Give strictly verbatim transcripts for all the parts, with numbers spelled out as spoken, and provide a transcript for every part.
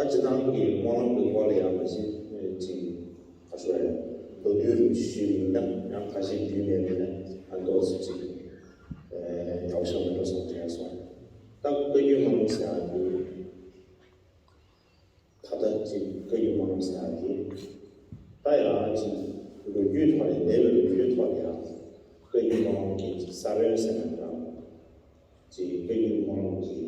ད་སྤྱིར་བཏང་གི་སྨོན་ལམ་གྱི་སྐོར་ལ་ཡང་མ་གཞི་ཅིག་ཁ་ཤོ་ཡ་མདོར་བསྡུས་རུ་ཞུས་ཡིན་ན་ཡང་ཁ་ཤས་བསྡུས་ནས་མིན་ན་ཨ་ཏོག་ཙམ་ཅིག་ཡག་ཤོས་མི་འགྲོ་སོང་དྲན་སོང་། ད་བཀའ་བརྒྱུད་སྨོན་ལམ་ཟེར་ཡག་དེ་ད་ལྟ་ཅིག་བཀའ་བརྒྱུད་སྨོན་ལམ་ཟེར་ཡག་དེ་ད་ཡང་ཅིག་ལོ་རྒྱུས་ཐོག་ནས་འདས་པའི་ལོ་རྒྱུས་ཐོག་ནས་ཡང་བཀའ་བརྒྱུད་སྨོན་ལམ་གྱི་ས་བོན་ཟེར་ན་འདྲ། ཅིག་བཀའ་བརྒྱུད་སྨོན་ལམ་གྱི་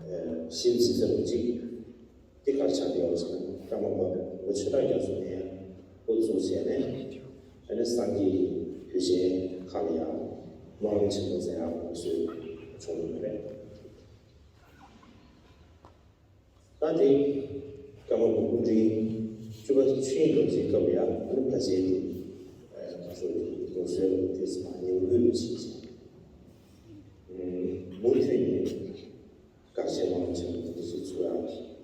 ཨ་གཞི་འཛིན་ས་ཅིག་དེ་ག་རེ་ཆགས་བསྡད་ཡོད་ཟེར་ན། ཀརྨ་པ་རིན་པོ་ཆེ་ཆོས་གྲགས་རྒྱ་མཚོ་ནས་འགོ་བཙུགས་བྱས་ནས་ཨ་ནི་སངས་རྒྱས་ཀྱི་དུས་ཆེན་ཁག་ལ་ཡང་སྨོན་ལམ་ཆེན་པོ་མཛད་ཡག་སྲོལ་བྱུང་ཡོད་པ་རེད། ད་དེ་ཀརྨ་པ་སྐུ་ཕྲེང་བཅུ་པ་ཆོས་དབྱིངས་རྡོ་རྗེའི་སྐབས་ལ་ཡང་ཨ་ནི་ཕལ་ཆེར་དེ་ཨ་ང་ཚོ་ལུགས་སྲོལ་དེ་ཚོ་ནང་ཉམས་རྒུད་དུ་ཕྱིན་ཅིང་། མུ་མཐུད་ནས་དགག་བྱའི་སྨོན་ལམ་ཆེན་པོ་འདི་ཚོ་ཚུར་ཡང་མཐུན་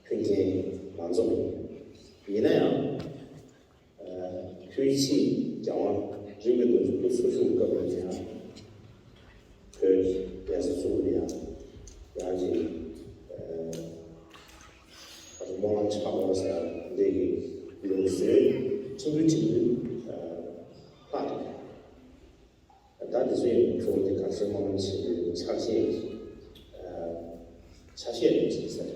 རྐྱེན་མ་འཛོམས། ཡིན་ན་ཡང་ཐུའུ་ཆིང་རྒྱལ་དབང་རིམ་པས་དགུ་བཅུ་གོ་སོ་གཅིག་སྐབས་ལ་ཡང་བོད་གདན་ས་གཙོ་བོ་ལ་ཡང་ཡང་ཅིག་སྨོན་ལམ་ཕྱག་སྐོར་ཟེར་འདི་གི་ལུགས་སྲོལ་ཕྲན་བུ་ཕྲན་བུ་ལྷག་འདུག་ད་དེ་ཚོ་ཡང་ཁྱོད་དེ་ག་ཚོད་སྨོན་ལམ་ཆེན་པོའི་ཕྱག་ཆེན་ཆ་ཤས་རེད་ཅེས་ཟེར།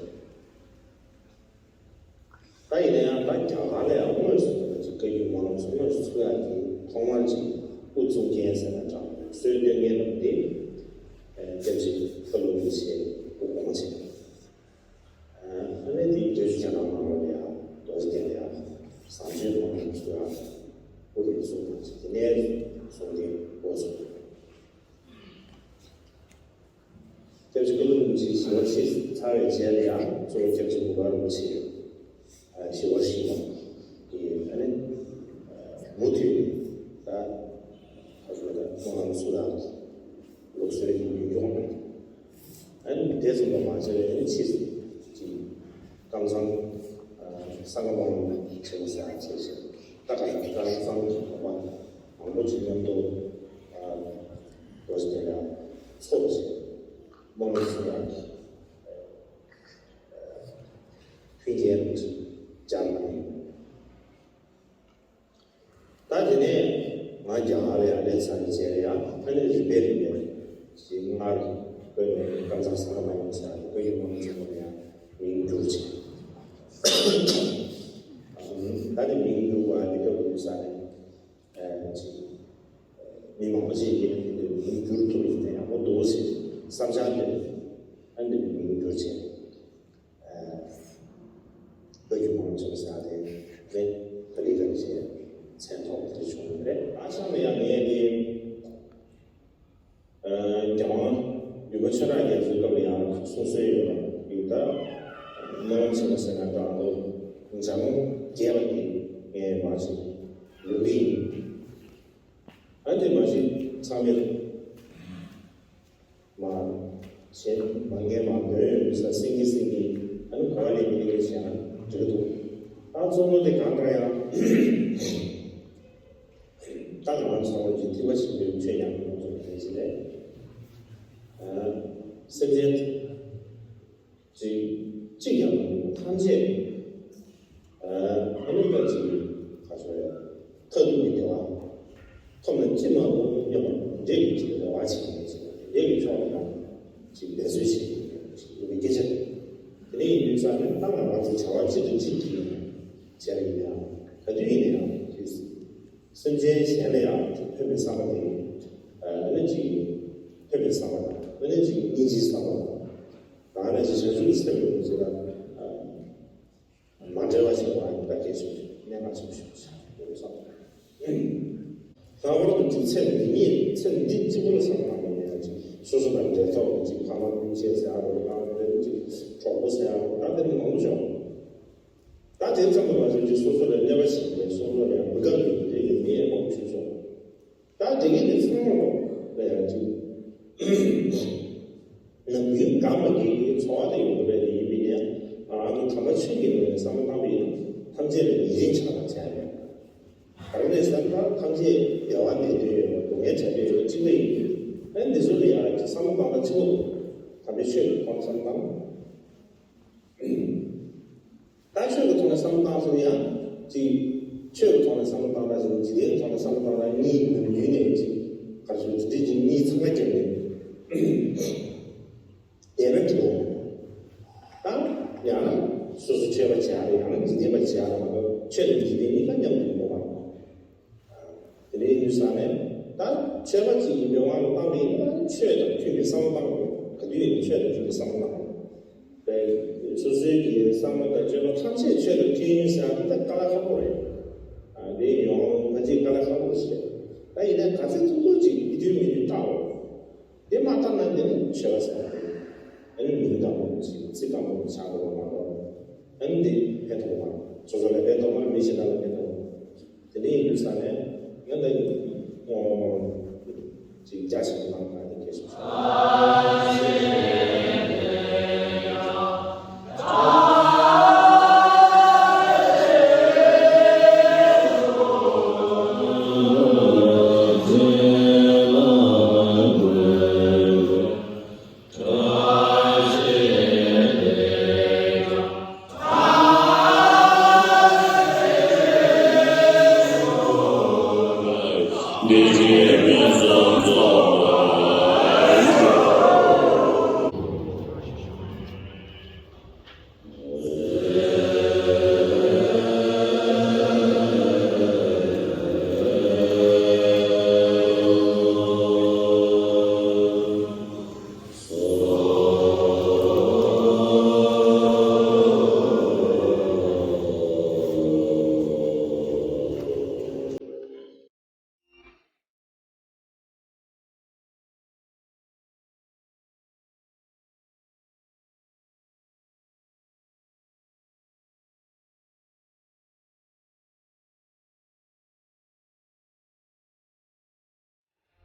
ད་ཡིན་ན་ཡང་ད་རྒྱ་གར་ལ་ཡང་དངོས་སུ་ཅིག་བཀའ་བརྒྱུད་སྨོན་ལམ་ཚོ་དངོས་སུ་ཚུགས་ཡག་གི་ཐོག་མར་ཅིག་དབུ་བཙུགས་མཁན་ཟེར་ན་འདྲ་སྲོལ་གཏོད་མཁན་རྣམས་དེ་སྐྱབས་རྗེ་ཁ་ལུ་རིན་པོ་ཆེ་སྐུ་གོང་ཆེན། ཨ་ནི་དེའི་རྗེས་སུ་རྒྱ་ནག་ནང་ལ་ཡང་རྡོ་རྗེ་གདན་ལ་ཡང་བཟང་སྤྱོད་སྨོན་ལམ་ཚུགས་ཡག་དབུ་རུ་བཙུགས་པ་ཅིག་དེ་ནས་བཟུང་སྟེ་འགོ་ཚུགས། སྐྱབས་རྗེ་ཀ་ལུ་རིན་པོ་ཆེ་ཞི་བར་གཤེགས་ཚར་བའི་རྗེས་ལ་ཡང་གཙོ་བོ་སྐྱབས་རྗེ་གུར་དཀར་རིན་པོ་ཆེ་ཞི་བར་གཤེགས་པ་གིས་ཨ་ནི་མུ་མཐུད་ད་ཁ་ཤོ་ད་སྨོན་ལམ་ཚུགས་ཡག་ལུགས་སྲོལ་ཡིན་ཡོང་། ཨ་ནི་དེ་ཙམ་དུ་མ་ཟད་ཨ་ནི་ཕྱིས་སུ་ཅིག་ཀམ་ཚང་ཨ་སངྒ་སྨོན་ལམ་ཆེན་མོ་ཟེར་ཡག་བྱས་ཤིང་། ད་ག་ནང་ཀམ་ཚང་གི་བོད་པ་མང་པོ་ཅིག་མཉམ་དུ་ཨ་རྡོ་རྗེ་གདན་ལ་ཚོགས་བྱས་སྨོན་ལམ་ཚུགས་ཡག་གི་མཐུན་རྐྱེན་སྦྱར་གནང་ཡོད། ད་དེ་ནས་ང་རྒྱ་གར་ལ་ཡར་སླེབས་ཚར་བའི་རྗེས་ལ་ཡང་ཨ་ནི་རིམ་པས་རིམ་པས་ཞིག་སྔར་བོད་ནས་ཀམ་ཚང་སངྒ་སྨོན་ལམ་ཟེར་བའི་བོད་ཀྱི་སྨོན་ལམ་ཆེན་མོ་ལ་ཡང་མིང་བསྒྱུར་བྱས། ད་ནི་མིང་བསྒྱུར་བ་འདི་སྐབས་ཡིན་ས་ནས་ཅིག་མི་མང་པོ་ཞིག་གིས་འདི་མིང་བསྒྱུར་ཐུབ་ཡིན་ན་ཡག་པོ་འདུག་ཟེར་བསམ་འཆར་འདི་ཨ་ནི་མིང་བསྒྱུར་བྱས། བོད་ཀྱི་སྨོན་ལམ་ཆེན་མོ་ཟེར་ཡག་དེ་ནི་ད་ལི་རང་བཞིན་མཚན་ཐོགས་དེ་བྱུང་ཡོད་རེད། ཨ་ཆང་ལ་ཡང་ངས་དེ་རྒྱལ་དབང་རིན་པོ་ཆེ་ཆོས་གྲགས་རྒྱ་མཚོའི་སྐབས་ལ་ཡང་གསུང་སྲོལ་ཡོད་པ་ཡིན། ད་སྨོན་ལམ་ཆེན་མོ་ཟེར་ན་འདྲ་འདུག་འཇམ་རྒྱས་པ་དེ་ངས་མ་ཞིག་ཡོད་ཀྱི་ཡིན། ཨ་དེ་མ་ཞིག་ཚང་མས། མ་བྱས་མ་ངན་མ་མོས་ཡོད་ས་སེང་གེ་སེང་གེ་ཨ་ནི་གོ་བ་ལེན་གྱི་ལེགས་བྱས་ན་འགྲིག་འདུག་ད་གཙོ་བོ་དེ་གང་ལྟར་ཡང་ད་ང་རང་ཚོ་བོད་ཀྱི་ཐིག་པ་ཆེན་པོའི་ཆོས་ཉམས་ལེན་ཐོག་ནས་བྱས་ལས་སེམས་ཅན། གཅིག་གཅིག་ཡང་མི་འདུག་ཐམས་ཅད་ཨ་ནི་ད་ཅིག་ཁ་ཕྱོགས་ཡ་མཐར་ཐུག་གི་བདེ་བ་ཐོབ་ན་ཅི་མ་འོངས་སྙམ་པ་འདྲེ་གི་ཅིག་རེ་བ་བྱེད་མཁན་ཅིག་འདྲེ་གི་ཕྱོགས་ལ་ཡང་ཅིག་འབད་རྩོལ་བྱེད་མཁན་ཅིག་འདུག་པའི་སྐད་ཆ་རེད། དེ་ནས་ཡིན་དུས་ཙང་ནས་ད་ང་རང་ཚོ་བྱ་བ་གཅིག་ཏུ་གཅིག་གིས་བྱས་པ་ཡིན་ན་ཡང་ག་དུས་ཡིན་ན་ཡང་ཅིག་སེམས་ཅན་གཞན་ལ་ཡང་ཅིག་ཕན་པའི་བསམ་པ་དེ་ཨ་ནི་ཅིག་ཕན་པའི་བསམ་པ་དང་ཨ་ནི་ཅིག་སྙིང་རྗེའི་བསམ་པ་དང་། ད་ནི་ཅིག་བྱང་ཆུབ་ཀྱི་སེམས་ཡོད་པ་ཅིག་ལ་མ་འབྲེལ་བ་ཞིག་བ་ཡིན་ད་སྐད་ཆ་ཞིག་གནད་འགག་ཆེན་པོ་ཞིག་ཆགས་ཡོད་བསམ། ལྷག་པར་དུ་ཅིག་ཚེ་འདི་ཉིད་ཚེ་འདི་གཅིག་པུ་ལ་བསམ་བློ་གཏོང་ཡང་ཅིག་སོ་སོ་དང་འབྲེལ་ཐོགས་ཅིག་ཕ་མ་སྤུན་མཆེད་ཟེར་ཨ་རོ་ཨ་ དང་པོ་ཟེར་ཡག་ད་དེ་ནི་མང་པོ་བྱུང་། ད་དེ་ཙམ་དུ་མ་ཟད་ཀྱི་སོ་སོ་ལ་གནོད་པ་བྱེད་མཁན། སོ་སོ་ལ་ཡང་གུས་བཀའ་འདུག་དེ་ཡི་མི་ཡང་མང་པོ་བྱུང་སོང་། ད་དེ་གི་ནི་ཚང་མ་ལ་ཡང་ཅིག་ནམ་རྒྱུན་གང་མ་གི་འཚོ་བ་དེ་ཡོང་གི་རེད། དེ་ཡིན་པས་ནས་ཨ་ནི་དམ་པ་ཆོས་ཀྱི་ངོས་ནས་བསམ་བློ་བཏང་བས་ཐམས་ཅད་ལ་ཡིད་བརྟན་ཆགས་པ་བྱས་ནས། གང་ནས་བསམ་པ་ཐམས་ཅད་བདེ་བ་ལྡན་དོན་ཡོད་པ། སྡུག་བསྔལ་བྲལ་དོན་ཡོད་པ་གཅིག་པ་ཡིན་དུས། ཨ་ནི་འདི་ཚོ་ལ་ཡང་ཅིག་བསམ་བློ་བཏང་ན་གཅིག་པ་དམ་པའི་ཆོས་ཀྱི་ཁོང་བསམ་བཏང་། ད་ཆོས་ཀྱི་ཐོག་ནས་བསམ་བློ་བཏང་ཟེར་ན་ཡང་ཅིག་ཆོས་ཀྱི་ཐོག་ནས་བསམ་བློ་བཏང་ན་ཟེར་ན། འཇིག་རྟེན་གྱི་ཐོག་ནས་བསམ་བློ་བཏང་ན་གཉིས་ནམ་རྒྱུན་ནས་ཅིག་ག་རེ་ཟེར། འཇིག་རྟེན་གྱི་གཉིས་ཚང་མ་བརྒྱབ་ནས་བསྡད་ན་འགྲིག་གོ། ད་ཡང་ན་སོ་སོ་ཆོས་པ་བྱེད་ཡག་རེད། ཡང་ན་འཇིག་རྟེན་པ་བྱེད་ཡག་རེད་མ་གཏོགས། ཆོས་དང་འཇིག་རྟེན་གཉིས་ཀ་མཉམ་དུ་ཡོད་པ། དེ་འདྲ་ཡིན་དུས་ཙང་ནས་ད་ཆོས་པ་ཅིག་ཡིན་པའི་དབང་དུ་བཏང་བ་ཡིན་ན་ཆོས་དང་མཐུན་པའི་བསམ་བློ་བཏང་དགོས། ག་དུས་ཡིན་ཆོས་དང་མཐུན་པའི་བསམ་བློ་བཏང་དགོས། སོ་སོའི་གི་བསམ་བློ་དང་སྤྱོད་པ་ཐམས་ཅད་ཆོས་དང་མཐུན་ཡིན་ཟེར་ཡག་དེ་ད་དཀའ་ལས་ཁག་པོ་རེད། ཨ་དེ་ཡོང་ང་ཅིག་དཀའ་ལས་ཁག་པོ་ཞིག་རེད། ད་ཡིན་ན་ག་ཚོད་ཐུབ་ཐུབ་ཅིག་མི་མཐུན་མི་མཐུན་བལྟའོ། དེ་མ་བལྟས་ན་དེ་ནི་ཆོས་པ་ཟེར་བ་རེད། ཨ་ནི་མིང་དང་པོ་ཅིག་ཚིག་དང་པོ་ཆགས་དགོས་པ་མ་གཏོགས། ཨ་ནི་དེ་ཕན་ཐོགས་མ། སོ་སོ་ལ་ཕན་ཐོགས་མ། མི་གཞན་དག་ལ་ཕན་ཐོགས་མ། དེ་འདྲ་ཡིན་དུས་ཙང་ནས་ང་འདི་ངོ་ཅིག་རྒྱ་ཆེན་པོ་གནང་བ་དེ་གལ་ཆེན་པོ།